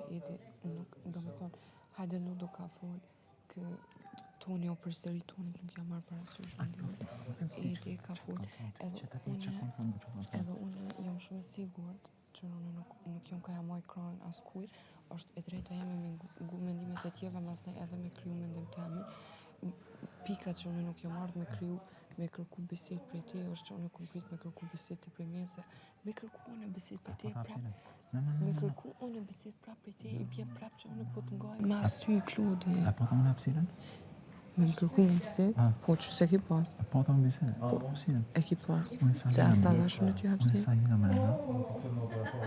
Edi nuk, do me thonë, hajde Ludo ka fol, kë Toni o përsëri Toni nuk ja marr parasysh mendimin. Edi ka fol, edhe unë, edhe unë jam shumë e sigurt që unë nuk, nuk jam ka ja maj krahin askujt, është e drejta jeme me ngu mendimet e tjerëve, masnej edhe me kriju mendim temin. Pika që unë nuk jam ardhë me kriju, me kërku bisedë prej te, është që unë kom prit me kërku bisedë ti prej meje, se me kërku unë bisedë prej te, prap, me kërku unë bisedë prap prej te, i bje prap që unë po të ngaj. Ma sy Klodi. A po të unë hapësirën? Me më kërku unë bisedë? Po që se ki pas? A po të unë bisedë? Po, hapësirën. E ki pas. Se as ta dhash unë ty Unë hapësirë? sa jena më rena,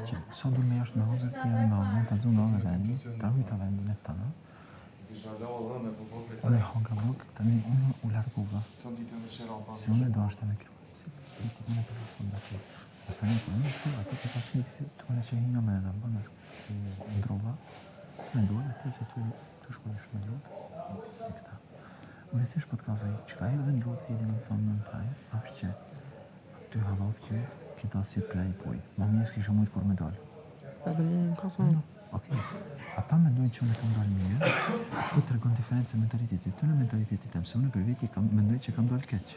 që sa du me jashtë me hongër, ti jam me hongër, ta zu me hongër vendin, ta rujta vendin e tëna. Unë e hongra buk, tani unë u largova. Se unë e do është me kjo. Si, ti unë e për në si. Pastaj unë po unë shku, aty ke pas miksi, tu unë që hinja më rena, bën se ndrova. Me duar aty që tu tu shku jashtë me lut, e këta. Unë e thjesht po të kallzoj, çka erdhi në lut, Edi më thonë më praj, është që ty hallat qyft, ki dal si playboy. Ma mirë s'kisha mujt kur me dal. Edhe mu më ka thonë. Okej. Ata mendojnë që unë kam dalë mirë, ku tregon diferencën e mentalitetit. Ty në mentalitetit tem, se unë për veti kam mendoj që kam dalë keq.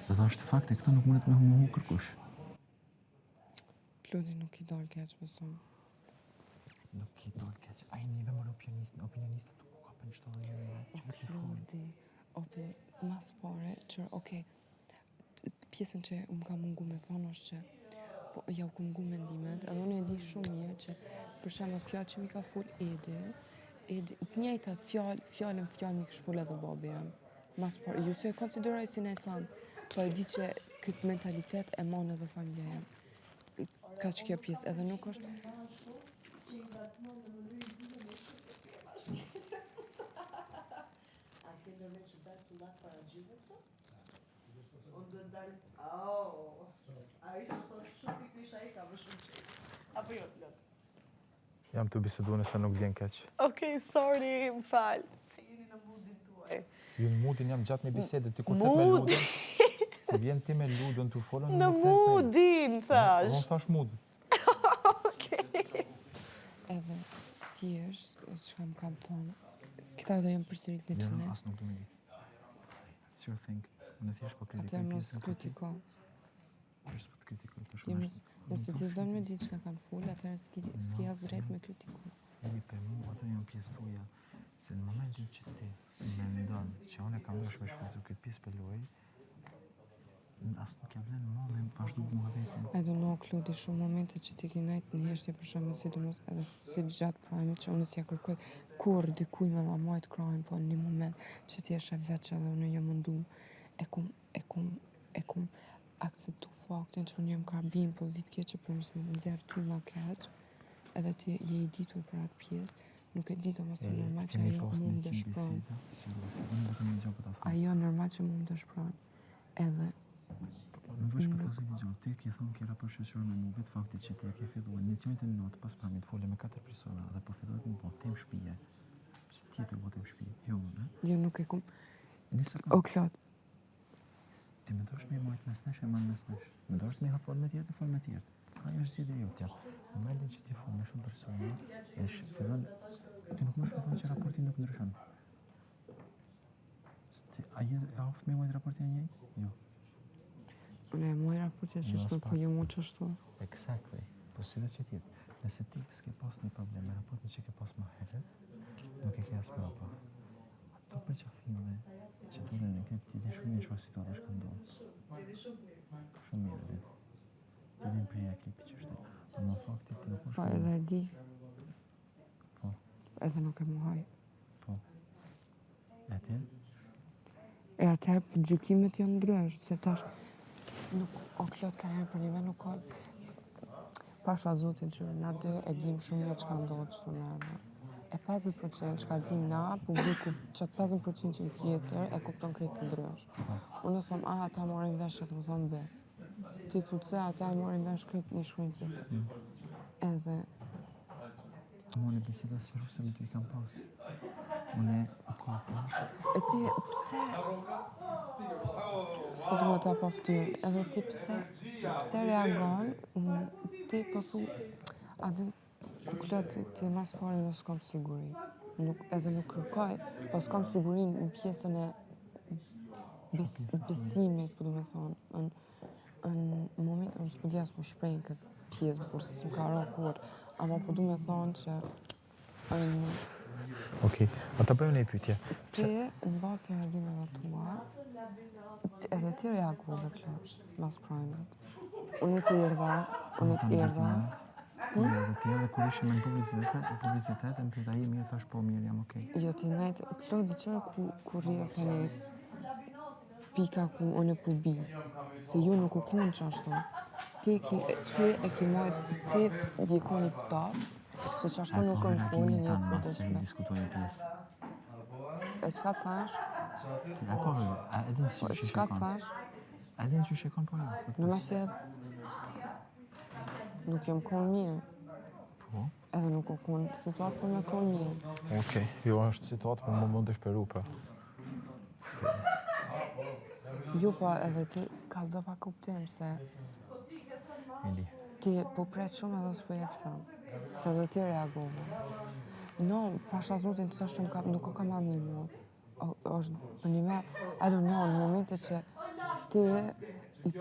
Dhe është fakt e këto nuk mundet me mohu kërkush. Klodi nuk i dalë keq, beson. Nuk i dalë keq. Ai një vemër opinionist, opinionistët u kapën çdo gjë. O Klodi, opi, mas pare, që, okej, pjesën që më ka mungu me thonë është që po ja u kum ngu mendimet, edhe unë e di shumë mirë që për shembull fjalë që mi ka fol Edi, Edi, të njëjtat fjalë, fjalën fjalë mi kish fol edhe babi jem. Mas pare, ju se e konsideroj si nejsan, po e di që këtë mentalitet e mon edhe familja jem. Ka që kjo pjesë, edhe nuk është, A ke ndërmend që dal cullak para gjithëve këto? Unë duhet dal... Oh, ai që thotë shumë pikërisht ai ka më shumë qejf. Apo jo, plot. Jam të bisedu nëse nuk vjen keq. Okej, sorry, më fal. Si jeni në moodin tuaj? Ju në moodin jam gjatë një bisede, ti kur flet me Ludën, kur vjen ti me Ludën tu folën Në moodin, thash. Unë thash mood. Okej. Edhe thjesht, çka më kanë thonë, këta dhe jam përsërit në Jo, qëne. as nuk du me ditë. It's your thing. Unë thjesht po kritikoj Atëherë mos pjesën ku ti- kritiko. Thjesht po të kritikoj të Jo, shumë. mos, nëse ti s'don me ditë çka kanë fol, atëherë s'ki s'ki as drejt me kritiku. Edi për mu, ato janë pjesë tuja, se në momentin që ti mendon që unë e kam dashur me shfrytzu këtë pjesë për lojë, as nuk ja vlen më me vazhdu muhabetin. I don't know, Klodi, shumë momente që ti ki nejt në heshtje për shembull, sidomos edhe si gjatë prajmit që unë s'ja kërkoj kurrë dikuj me ma majt krahin, po në një moment që ti eshe veç edhe unë jam mundu, e kum, e kum, e kum akceptu faktin që unë jam ka bi në pozitë keqe për mos më nxjerr ty ma keq, edhe ti je i ditur për atë pjesë, nuk e di domethënë normal që Kemi ajo pas mu më 100 dëshpron. biseda, sigurisht, unë vetëm një gjë po ta them. Ajo normal që mu më dëshpron. Edhe Nuk veç po të thosë një gjë, ti ke thonë ke raport shoqëror me mu, vetë fakti që ti e ke filluar në të njëjtën natë pas pramit fole me katër persona dhe po fillohet me bo temë shtëpie. Se ti je tu bo temë shtëpie, jo unë, ë? jo nuk e kum. Një sekond. O Klod, Ti më dosh me majt mes nesh e man mes nesh. Më dosh me hap fol me tjerë, fol me tjerë. Ajo është zgjidhja jotja. Në momentin që ti fol me shumë persona, e sh, fillon ti nuk mësh me thonë që raporti nuk ndryshon. Ti, a je e aftë me majt raportin e njëjtë? Jo. unë e moj raportin që Jo, shtu, as po pak. jo mu qashtu. Exactly. Po si do që t'jetë, nëse ti s'ke pas një problem me raportin që ke pas më herët, nuk e ke as mbrapa. Ato përqafime që duren në klip, ti di shumë mirë çfarë situatash kanë ndodhur. Shumë mirë e di. Ti din prej e klipit që është. Ama fakti ti nuk është. Po edhe e di, Po, edhe nuk e mohoj. po. E ti? E atëherë gjykimet janë ndrysh, se tash nuk o Klod ka herë për një vend nuk ka Pasha Zotin që na dy e dim shumë mirë çka ndodh këtu neve. E 50% çka dim na, publiku qatë 50% që tjetër e kupton krejt ndrysh. Unë them, a, ata marrin vesh, atë më thonë B. Ti thu C, ata e marrin vesh krejt një shkronjë tjetër. Edhe Ama unë biseda sqaruse me ty i kam pas. Unë u kapa. E ti pse S'po du me ta pa ftyrë, edhe ti pse pse reagon, unë ti po thu, a din. Klod, ti, ti mas pari nuk s'kam siguri. Nuk, edhe nuk kërkoj, po s'kam siguri në pjesën e bes, besimit, po du me thonë. Në, në moment, unë s'po di as më shpreh në këtë pjesë, por se s'më ka ra kurrë. Ama po du me thonë që në, Okej, a ta bëjmë një pyetje. ti, në bazë të reagimeve tua, ti- edhe ti reagove, Klod, mas prime-it. Unë të erdha, unë të erdha, Hmm? Edhe ti edhe kur ishim në publicitet, në publicitet, më pyet ai mirë, thash po mirë, jam okej. Jo, ti nejt, Klodi, qëre ku, ku rrjedh tani pika ku unë po bi, se ju nuk u konë që ashtu. Ti, ki, ti e ki majt, ti je kon i ftohtë, se që ashtu nuk po më foli një të mas që përditshme. diskutoja pjesë. E çka thash? Ti a po, a e din Po, si e çka thash? A e din qysh e kon po jo? Në mes se nuk jam konë mirë, Po. edhe nuk u konë situatë për me konë mirë. Okej, jo është situatë për më mund të shperu për. Jo, po edhe ti kallzo pa kuptim se Eli. Ti po pret shumë edhe s'po jep sen. Se edhe ti reagove. No, pasha zotin që shumë ka, nuk o ka madhni mu. O, është për një me, I don't know, në momente që ti i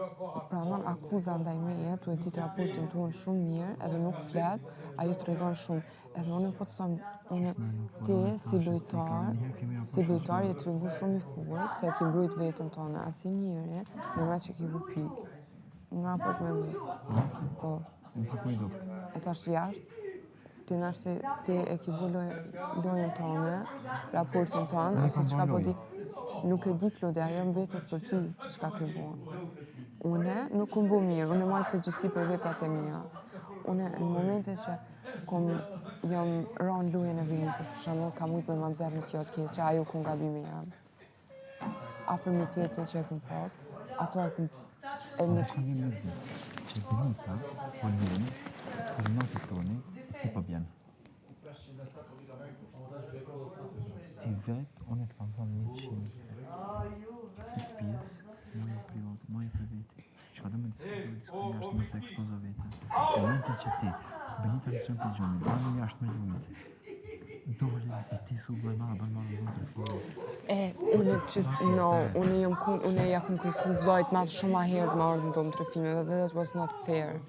pranon akuza ndaj meje, tu e ditë raportin tonë shumë mirë, edhe nuk flet, ajo tregon shumë. Edhe unë po të them, unë ti si lojtar, si lojtar je tregu shumë i fortë, se e ki mbrojt veten tonë, asi njeri, në me që ki vu pikë. Në raport me mu. Po. Në të ku i dobët. E tash jashtë, ti nash ti, ti e ki vu loj, lojën tonë, raportin tonë, Unë ose kam çka bo po lojë. di, nuk e di Klodi, ajo mbetet për ty çka ke bo. Une nuk kum bo mirë, unë maj përgjegjësi për veprat e mia. Une në momentin që kom jam ra në lojën e Benitës, për shembull, ka mujt me ma nxjerr një fjalë keqe, ajo kun gabimi jam. Afërmitetin që e kum pas, ato e kum e Nuk nuk ka një mes ditë, që Benita po lun, po luan të toni, ti po bjen. Ti vetë, unë të kam thonë 100 herë. Këtë pjesë, moje privat, moje për veti. Çka do me diskutu, diskutu jashtë, mos e ekspozo veten. Në momentin që ti, Benita në qënë për gjumin, dalin jashtë me lujt, dolin e ti thu vëllai madh, bën marrë zonë të fillit. E, unë që, no, unë jam kun, unë ja kum kërku vllajt madh shumë ma herët me ardhë në dhomë të dhe that was not fair.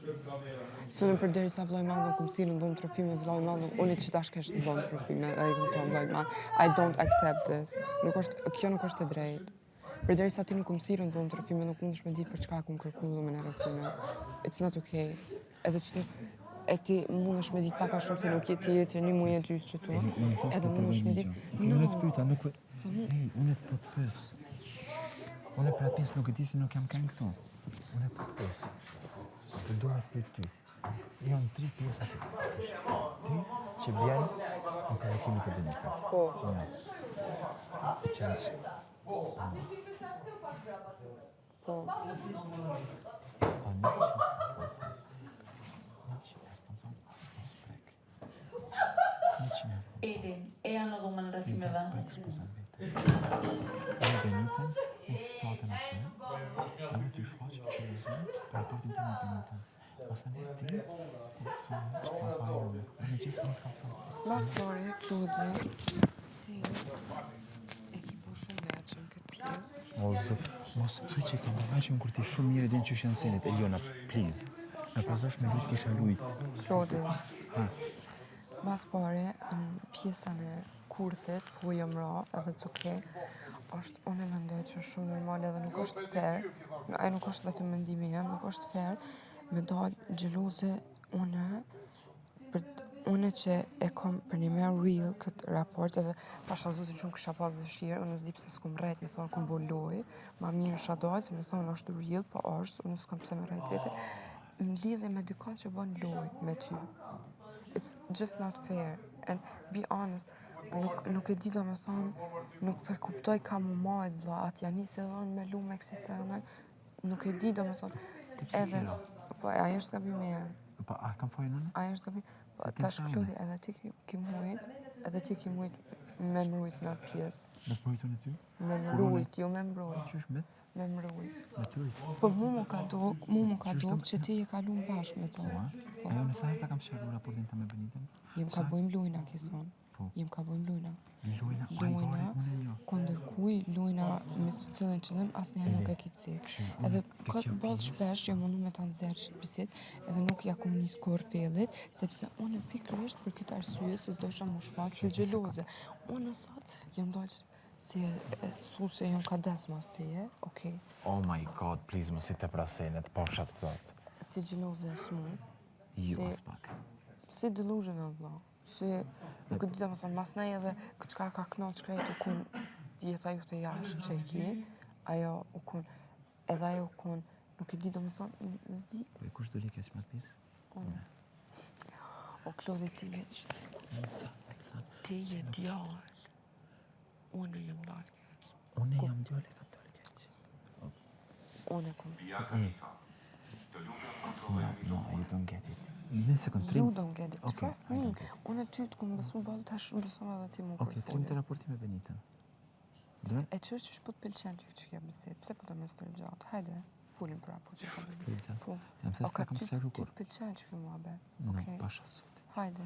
Se unë përderisa vllai madh nuk kum thirrë në dhomë të vllai madh, nuk- unë që tash kesh në dhomë të edhe i kum thonë vllajt madh, I don't accept this. Nuk është, kjo nuk është e drejtë. Përderisa ti nuk kum thirrë në dhomë të nuk mundesh me ditë për çka kum kërku dhomën e rrëfimeve. It's not okay. Edhe që e ti mundesh me ditë pak a shumë se nuk je ti je që një muaj e gjysë që tu. Unë thjesht Edhe po të mundesh bëj me një ditë. gjë. Unë të pyeta, nuk Se mu, Ej, unë po të pyes. Unë për atë pjesë nuk e di se nuk jam kanë këtu. Unë po të pyes. Po du me të pyet ty. Janë tri pjesë aty. Ti që bjen në provokimit të Benitës. Po. Një. Që po. Po një që Një që herë kam thonë, as mos prek. Një që herë Edi, eja në dhomën e rrëfimeve. Po ekspozon vete. Unë Benitën, në situatën aty, edhe ty shfaq xhelozi për raportin tim me Benitën. Ose ne ti, po të thonë që kam fajin unë. Unë gjithmonë të kam thonë. Mas pari, Klodi, ti e ki po shumë veçëm këtë pjesë. O zot, mos thuj që kam veçëm kur ti shumë mirë e din qysh janë senet. Eliona, please. Me pasosh me lujt kisha lujt. Klodi, mas pari, në pjesën e kurthit, ku jam ra, edhe it's okay, është, unë e mendoj që është shumë normale edhe nuk është fair, no, ai nuk është vetëm mendimi jem, nuk është fair me dalë xheloze unë për unë që e kom për një me real këtë raport edhe pasha zotin shumë kisha pas dëshirë, unë s'di pse s'kum rrejt me thonë kum bo lojë, ma mirë isha dalë se me thonë është real, po është, unë s'kam pse me rrejt vete. Në lidhje me dikon që bën lojë me ty. It's just not fair. And be honest, nuk, nuk e di do me thonë, nuk po e kuptoj ka mu majt, vlla, atë ja nisi edhe unë me lu me kësi sene, nuk e di do me thonë, Ti pse edhe, kira? po ajo është gabimi jem. Po, a kam fajin unë? Ajo është gabim. Po Ti tash fajin. Klodi, edhe ti ki, ki mujt, edhe ti ki mujt. Me mrujt në atë pjesë. Me të mbrojtun e ty? Me mrujt, jo me mbrojt. Qysh me të? Me mrujt. Me të rujt. Po mu mu ka duk, mu mu ka duk që ti je kalu në bashkë me to. Po, a? Po. Ajo në sa herë ta kam sqaru raportin ta me Benitën? Jem ka bojmë lujna, ke thonë. Po. Jem ka bojmë lujna. Lujna, Lujna, unë jo. kundër kuj, lujna me cilin qëllim, asnjëherë nuk e ki cek. Edhe këtë boll shpesh jam mundu me ta nxjerr qët bisedë, edhe nuk ja kom nis kurrë fillit, sepse unë pikërisht për këtë arsye se s'dojsha mu shfaq si xheloze. Unë sot jam dalë si e thu se jam ka des mas teje, okej, Oh my god, please, mos i të prasenet, pasha të zot. si xheloze e smu, Jo, Si- as pak. si delusional vlla. Si, nuk e di do më thonë, mas nej edhe këtë çka ka knaq krejt u kun jeta jote jashtë që e ki, ajo u kun, edhe ajo u kun, nuk e di do më thonë, s'di, Po e kush doli keq me atë pjesë? unë. O Klodi ti je, Unë tha, unë tha. ti je djalë. Unë jam dalë keq. Unë jam djalë e kam dalë keq. Unë e kom. No, no, you don't get it. Një sekund, trim. You don't get it. Okay, Trust I me. don't get it. Unë ty të kom besu boll, tash beson edhe ti mu kur Okej, trim fole. të raporti me Benitën. Do? E që është që po të pëlqen ty që kjo bisedë? Pse po do me stërgjatë? Hajde, folim për raportin. Stërgjatë. Po. Jam se O, s'ta ka kam ty, sqaru ty kur. të pëlqen që kjo muhabet. No, Okej. pasha zotin. Hajde.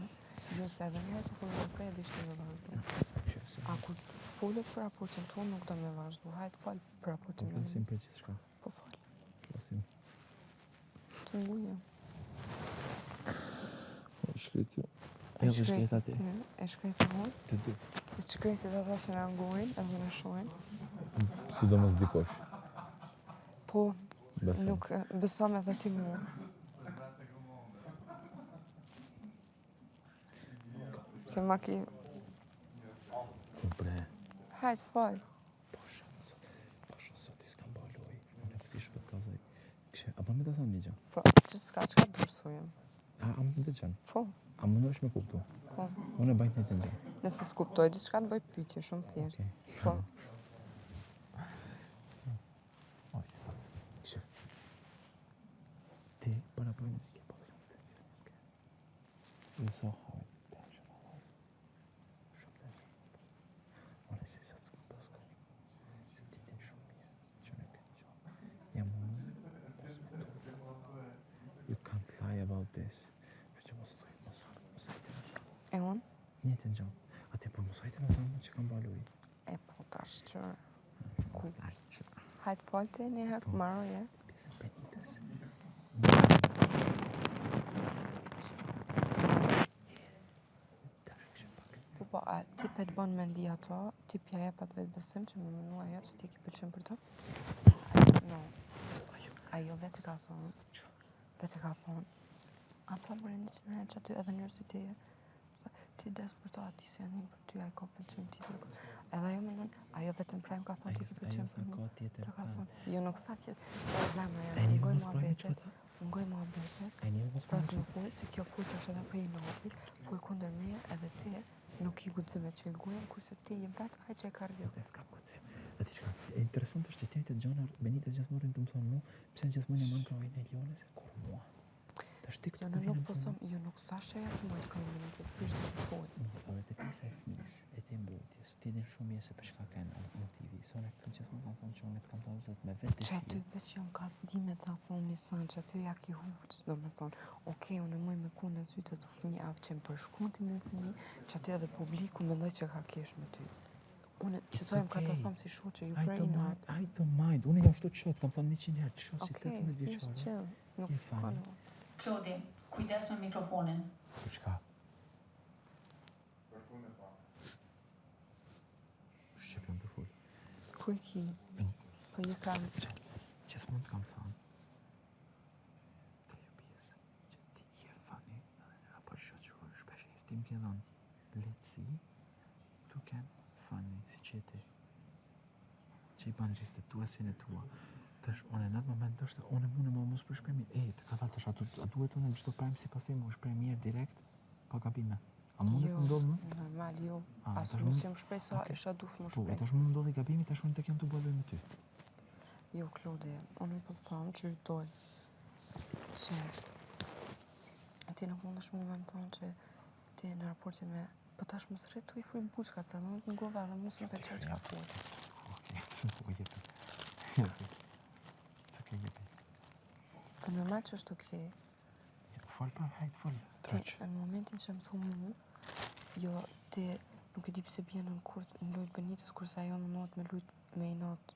Jo se edhe një herë të kur më prej ishte me vazhdu. Se kështu se. A kur të folet për raportin tonë nuk do me vazhdu. Hajde fol për raportin Po tonë. flasim për gjithçka. Po fol. Flasim. Të nguje. Po shkret ju. Ajo është shkret aty. E shkret unë. Të dy. E shkretit ata që na ngojnë edhe na shohin. Sidomos dikush. Po, Besom. nuk besom edhe ti mu. Se ma ki... Po bre. Hajde, fol. Pasha zot. Pasha zoti s'kam bërë loj. Unë e thjesht po të kallzoj. Kështu, a po më të thon një gjë? Po, që s'ka, çka dush thujëm? A, a më dëgjon? Po, A mundosh me kuptu? po. Unë e bëj të njëjtën gjë. Nëse s'kuptoj diçka të bëj pyetje shumë thjesht. Okej. Po, Oj, sot. Kështu. Ti para për një ke pasë tension, okej. You saw how tension I was. Shumë tension. Unë si sot s'kam pas kur. Se ti din shumë mirë që në këtë gjë. Jam unë mos me tu. You can't lie about this. Kështu që mos thuj, mos harro, mos hajde me thonë. e unë? Njëjtën gjë. Aty po mos hajde me thonë që kam bërë lojë. E po tash që... Ku? Ai, që Hajde fol ti një herë, Po. maroje. pjesë e Benitës. Tash kështë pak. Po po, a ti pe të bën me ndi ato, ti pja jep atë vetë besim që me mënu ajo që ti ki pëlqen për to. Ajo, no. Ajo vetë e ka thonë. Vetë e ka thonë. A më thanë më një herë që aty edhe njerëzit e tha, ti des për to, ati se janë për ty, ai ka pëlqen ti. ti për-" Edhe ajo mendon, ajo vetëm prajm ka thonë ti ki Ajo pëlqen tha për mua. ka tjetër. Ta ka tha. thonë, jo nuk tha tjetër, po zemra E jam, një ngoj mos prajmi muhabetet, që ta? ngoj muhabetet. E një mos Pra prajmi se më fol, se kjo fol tash edhe prej natit, fol kundër meje edhe ti nuk i guxim me çel gojën, kurse ti je vet ai që e ka rrjedh. E s'kam guxim. E ti çka, e interesant është që të njëjtët gjëra Benita gjithmonë rrin të më thonë mu, pse gjithmonë jam ankroin e Lionës e kur mua. Tash ti këtu Jo, kur në nuk vjen po më thom, jo nuk thashë ja të mojtë krye minutës, ti është të fol. Edhe te pjesa e fëmijës, e te mbrojtjes, ti din shumë mirë se për çka kanë motivi. Se unë këtë gjithmonë kam thonë që unë të kam thënë zot me vetë Që aty veç jam ka di me ta thonë një san, që aty ja ki huq, do me thonë, okej, unë e muj me ku në zytë të fëmi, a që më përshkun ti me fëmi, që aty edhe publiku mendoj që ka kesh me ty. Unë që It's thojmë ka të okay. thom si shoqe, ju I prej don't inat. mind, I don't mind. Unë jam shtu qëtë, kam thënë 100 herë, qëtë si Okej, 18 thjesht vjeçare. chill, nuk Je ka funny. nevojë. Klodi, kujdes me mikrofonin. Për çka? Shqip jam të fol. Ku e ki? Po je kam Që, gjithmonë të kam thënë Te ju pjesë që ti je funny edhe në raport shoqëror shpesh herë ti më ke dhënë lehtësi tu ken funny si që je ti që i ban gjestet tua si në tua tash unë në atë moment ndoshta unë mundem më mos përshpreh mirë ej të ka dalë tash a, du- a duhet unë në çdo prajm sipas teje më shpreh mirë direkt pa gabime a mundet Jo, të ndodh më normal, jo. A, As tash mos mund- jam shpreh sa Okej. isha duft më po e shpreh. tash mu ndodhi gabimi tash unë tek jam të bëj me ty Jo, Klodi, unë po tham që dol që ti nuk mundesh mu me më thonë që ti në raportin me. Po tash mos rri tu i fry buçkat, se edhe unë të ngova edhe mu s'më pëlqeu çka fol. Okej, po jepi. Jepi. It's okay, jepi. Po normal që është okej. Ja, Fol pra, hajt, fol. Ti, Troq. në momentin që më thu mu, jo, ti nuk e di pse bjen në kurth në lujt Benitës, kurse ajo mundohet me lujt me inat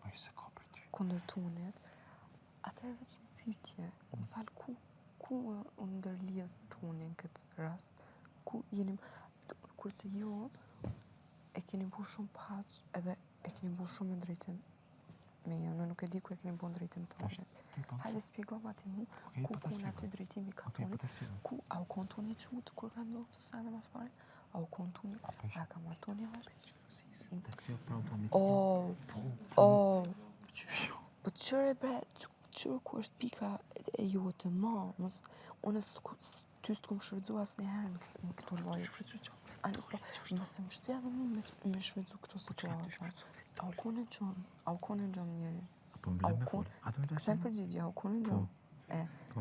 Ai se ka për ty. kundër Tonit. Atëherë veç një pyetje, më fal ku ku u ndërlidh Toni në këtë rast? Ku jeni kurse ju e keni bu shumë paq edhe e keni bu shumë në drejtim me ju, unë nuk e di ku e keni bu në drejtim Tash Tonit. ti po. Hajde spjegoma ti mu, Okej, ku po ta ku në spjegoj. aty drejtimi ka Okej, po Toni, ta spjegoj. ku a u kon Toni çut kur ka ndodhur këto sene mas pari? A u kon Toni? A po A ka marrë Toni vesh? That's your problem. It's not. Oh, Po, po. oh, Qysh jo? Po qyre bre, qyre ku është pika e jote, ma, mos, unë s'ku- s- ty s'të kum shfrytzu asnjëherë në këtë, në këto lloj. Shfrytzu qa? Ani, po, mos e më shti edhe mu me, me shfrytzu këto situata. A u kone gjom, a u kone gjom njeri? A po më A lë u me kon, fol. A do më kthem përgjigje, a u kone gjom? E, Po.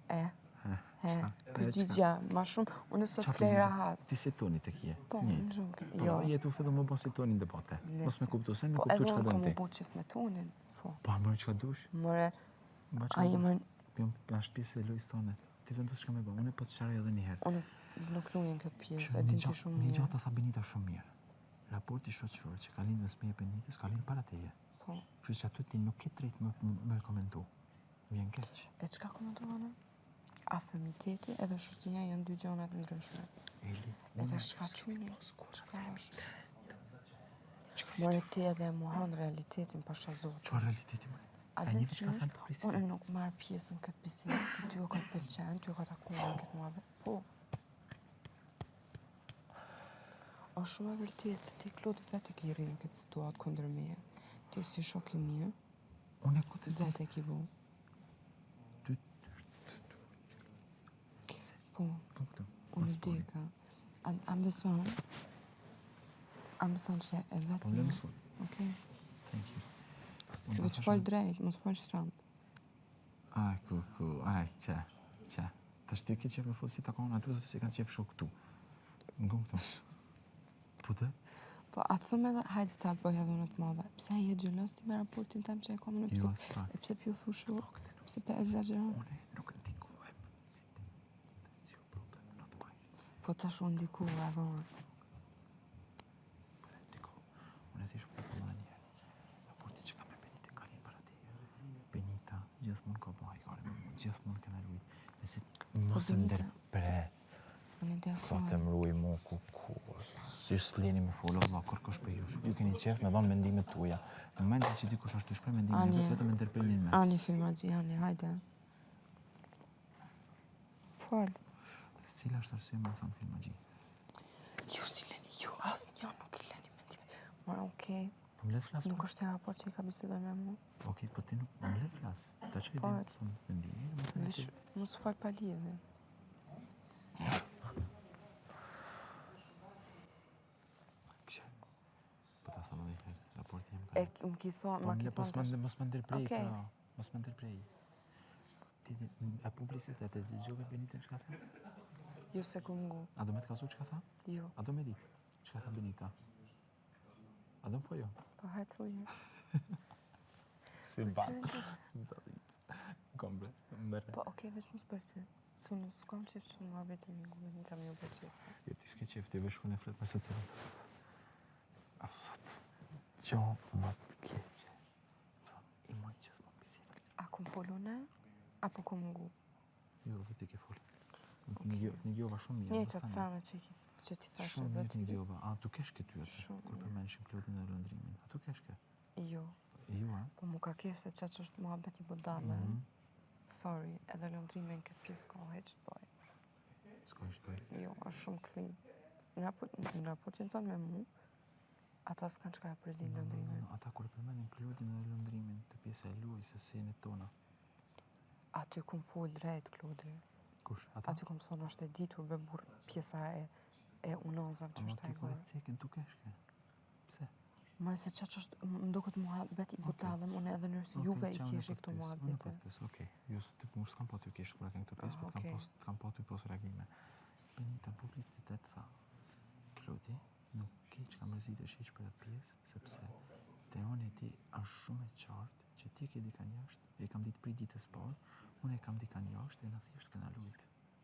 e, E, he, çka? përgjigja, ma shumë, unë sot Qa flej përgjigje? rahat. Ti si Toni tek je. Po, Njëjtë. në shumë, Po, jo. je tu fillu më bë si Toni në debate. Mos me Nëse. kuptu, se me Po kuptu edhe çka unë don kam ti. u bo qef me Tonin, po. Po, më çka dush? Mëre, Ba çka a je dush? më, Jam është pjesë e lojës tonë. Ti vendos çka me bë. Unë po të sqaroj edhe një herë. unë nuk luaj në këtë pjesë, e Një din ti gja- shumë Një gjë mirë. ta tha Benita shumë mirë. Raporti shoqëror që ka lind mes meje e Benitës, ka lind para teje. Po. Kështu që aty ti nuk ke drejt më më komentu. Më Vjen keq. E çka komentova unë? Afërmiteti edhe shoqëria janë dy gjëra të ndryshme. Eli, E tash çka çuni? Çka është? More ti edhe e mohon realitetin pasha Zotin. Çfarë realiteti më? A A din njeh që çka është? than publiciteti? Unë nuk marr pjesë në këtë bisedë, se ty o ka të pëlqen, ty o ka takuar në këtë muhabet. Po. Është shumë e vërtetë se ti Klod vetë e ke rrinë këtë situatë kundër meje. Ti si shok i mirë, Unë e ku të vetë e ke bu. Ty Po. Po këtë. Unë Mas pari. deka. A, a më beson? A më beson që e vetë Po më lë më fol. Okej. Thank you. Unë Veç ta fol thashë- drejt, mos fol shtramt. Ai, ku, ku, ai, qa, qa. Tash ti ke qef me fol si takon aty ose si kanë qef shok këtu. Ngom këtu. Po të? Po a të them edhe, hajde ta bëj edhe unë të madhe. Pse je xhelos ti me raportin tem që e kam unë? Pse, Jo, as pak. e pse pju thu shok? Pse pe egzageron? Unë nuk ndikohem si ti. That's your problem, not mine. Po tash unë ndikova edhe unë. Po ne ndiko. Unë e thjesht po të them edhe një herë. Raporti që kam me Benitën ka lind para teje. Benita gjithmonë ka bë hajgare me mua, gjithmonë kena lujt. Nëse mos e Po, Benita- ndërpre. Unë e Sa të mruj mu ku ku Si s'lini me folë, Allah, kërkosh për jush. Ju keni qef me dhanë mendimet tuaja. Në momentin që dikush është të shpreh mendimin e Ani. vet, vetëm e ndërpreni në mes. Ani filmaxhi, ani, hajde. Fol. Cila është arsyeja më thon filmaxhi? Ju si leni, ju asnjë nuk i leni mendime. Mora, okej, Po më le të flas. nuk është e raport që i ka bisedoj me mu. Okej, po ti nuk më le të flas. Ta çoj Fol. din të thonë mendimin, mos e Veç ti. mos fol pa lidhje. Kështu. Po ta them edhe një herë, raporti jem ka. E më ki thonë, Po ma më ki le mos thonë më tash. mos më ndërprej, Okej. pra. Mos më ndërprej. Ti di, e publicitet e dëgjove Benitën çka tha? Jo se ku ngu. A do me të kallzu çka tha? Jo. A do me ditë? Çka tha Benita? A do po jo? Po hajde thuje. Si Po, ba. qyre ti? Si më ta ditë. Kom bre, mërre. Po okej, veç mos për ty. Se unë s'kam qef që muhabeti mi ngu, Benita mi u bë qef. Jo, ti s'ke qef, ti vesh shkon e flet me secilin. A thot, gjo më të keqe. Më thonë, i moj gjithmonë bisedat. A kum fol unë? Apo kum ngu? Jo, vetë ti ke fol. Një ngjova shumë mirë. Njëjtat mos tani. sene që, i ki- që ti thashë Shumë mirë vetë. ngjova. A tu kesh ke ty aty? Shumë Kur mirë. përmendshin Klodin dhe Londrimin. A tu kesh ke? Jo. Jo, a? Po mu ka kesh se qaç është muhabet i budallë. Mhm. Sorry, edhe Londrimi në këtë pjesë ka hiç të bëj. S'ka hiç të bëj. Jo, është shumë clean. Në, raport, në raportin tonë me mu, ata s'kan çka e përzin No, no, Londrimin. no, Ata kur përmendin Klodin dhe Londrimin, të pjesa e lojës e senit tona. Aty kum fol drejt, Klodi. Kush? Ata? Aty kum thonë është e ditur be burr pjesa e e unazave që Ama është ti kur e hajgare. cekin, tu kesh ke? Pse? Mërë se qaç është, më duket muhabet i budallëm, unë edhe nërës Okej, juve i qa, unë keshi po këto t'pyes, Unë po muhabete. t'pyes, okej. Jo, se ti mu s'kam pa ty kesh kur e kanë këto pjesë, Ah, po t'kam okej. pas, t'kam pa ty pas reagime. Benita publicitet tha. Ti ke dikan jashtë, e kam ditë prej ditës parë, unë e kam dikan jashtë e na thjesht kena lujt.